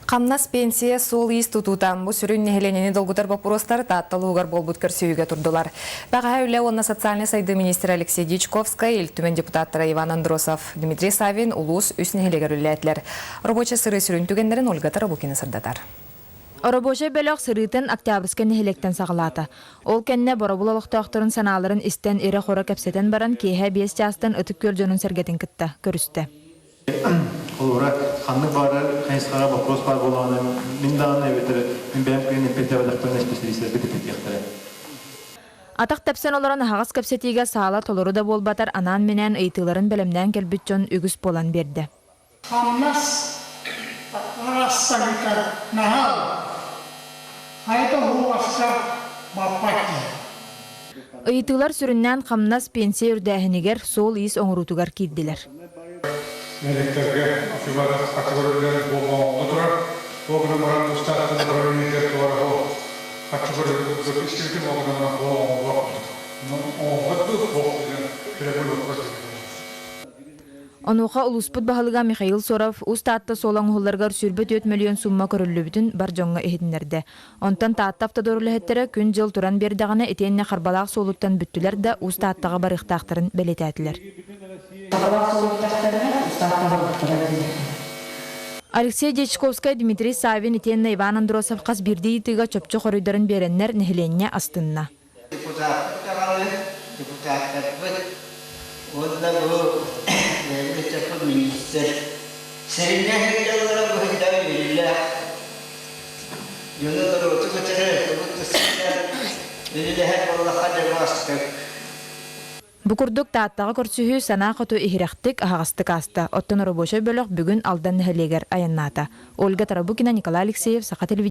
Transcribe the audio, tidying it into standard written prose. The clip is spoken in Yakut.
Хамнас, пенсия, суол-иис тутуута бу сүрүн нэһилиэнньэни долгутар боппуруостар Таатта улууһугар буолбут көрсүһүүгэ турдулар. Бэҕэһээ Үлэ уонна социальнай сайдыы министрэ Алексей Дьячковскай, Ил Түмэн депутаттара Иван Андросов, Дмитрий Саввин улуус үс нэһилиэгэр үлэлээтилэр. Рабочай сырыы сүрүн түгэннэрин Ольга Тарабукина сырдатар. Оробуочай бөлөх сырыытын Октябрьскай нэһилиэктэн саҕалаата. Ол кэннэ Боробул олохтоохторун санааларын истэн ирэ-хоро кэпсэтэн баран киэһэ биэс чаастан Ытык Күөл дьонун-сэргэтин кытта көрүстэ. Холобура, ханнык баҕарар хайысхаҕа боппуруос баар буоллаҕына, мин даҕаны эбэтэр мин бэйэм кыайан эппиэттээбэтэхпинэ исписэлиистэрбит эппиэттиэхтэрэ. Атах тэпсэн олорон аһаҕас кэпсэтиигэ саала толору да буолбатар анаан-минээн ыйытыыларын бэлэмнээн кэлбит дьон үгүс буолан биэрдэ. Хамнас арассаһыта наһаа хайа уһугаска баппат диэн. Ыйытыылар сүрүннээн хамнас, пенсия үрдээһинигэр, суол-иис оҥоруутугар киирдилэр. Нэһилиэктэргэ аччыгыр үлэлэр буолбаҕа турар. Ол гынан баран тустаах управлениетыгар туора аччыгыр истибитим ол гынан баран оҥоһуллар оҥоһуллар дуу суох диэн прямой вопрос. Онуоха улууспут баһылыга Михаил Соров Уус Таатта суола оҥоһулларыгар 24 мөлүйүөн суумма көрүллүбүтүн бар дьоҥҥо иһитиннэрдэ. Онтон Таатта автодор үлэһиттэрэ күн-дьыл туран биэрдэҕинэ итиэннэ Харбалаах суолуттан бүттүлэр да Уус Тааттаҕа барыахтаахтарын бэлиэтээтилэр. Харбалаах суолу бүттэхтэринэ Уус Тааттаҕа барыахтара диэн. Алексей Дьячковскай, Дмитрий Саввин итиэннэ Иван Андросов хас биирдии ыйытыыга чопчу хоруйдарын биэрэннэр нэһилиэнньэ астынна. Депутаттар даҕаны, депутаттарбыт уонна бу бэйэбит ыччаппыт министр сириннээх сылдьаллара быһыйда үөрүүлээх. Дьону норуоту кытары тугу сылдьан үлэлэһэр буоллахха дьэ астык. Бу курдук Тааттаҕа көрсүһүү санаа хоту иһирэхтик, аһаҕастык ааста. Оттон оробуочай бөлөх бүгүн Алдан нэһилиэгэр айаннаата. Ольга Тарабукина, Николай Алексеев, Саха телевидениетэ.